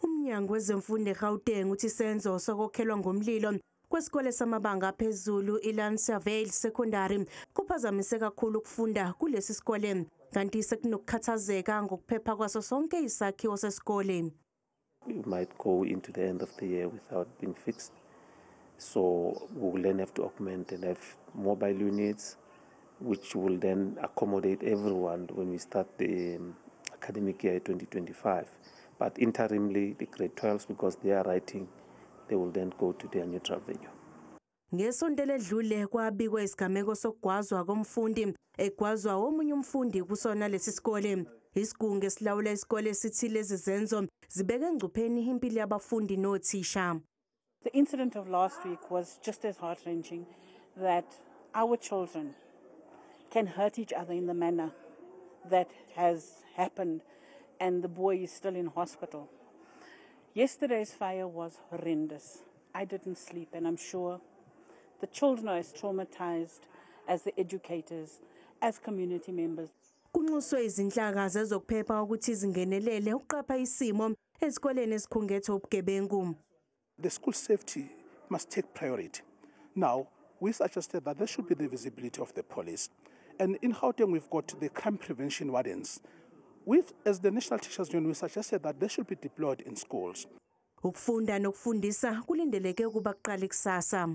Umnyango wezemfundo eGauteng uthi isenzo sokokhelwa ngomlilo kwesikole samabanga aphezulu iLancervale Secondary kuphazamise kakhulu ukufunda kulesi sikole, kanti sekunokukhathazeka ngokuphepha kwaso sonke isakhiwo sesikole. We might go into the end of the year without being fixed. So we will then have to augment and have mobile units, which will then accommodate everyone when we start the academic year 2025. But interimly, the grade 12s, because they are writing, they will then go to their neutral venue. Ngesonto ledlule kwabikwa isigameko sokugwazwa komfundi egwazwa omunye umfundi kusona lesi sikole. Isigungu esilawula isikole sithi lezi zenzo zibeke engcupheni impilo yabafundi nothisha. The incident of last week was just as heart-wrenching, that our children can hurt each other in the manner that has happened, and the boy is still in hospital. Yesterday's fire was horrendous. I didn't sleep, and I'm sure the children are as traumatized as the educators, as community members. Kunxuswe izinhlaka zezokuphepha ukuthi zingenelele ukuqapha isimo ezikoleni esikhungethe ubugebengu. The school safety must take priority. Now, we suggested that there should be the visibility of the police. And in Gauteng, we've got the crime prevention wardens. As the National Teachers Union, we suggested that they should be deployed in schools. Ukufunda nokufundisa kulindeleke ukuba kuqale kusasa.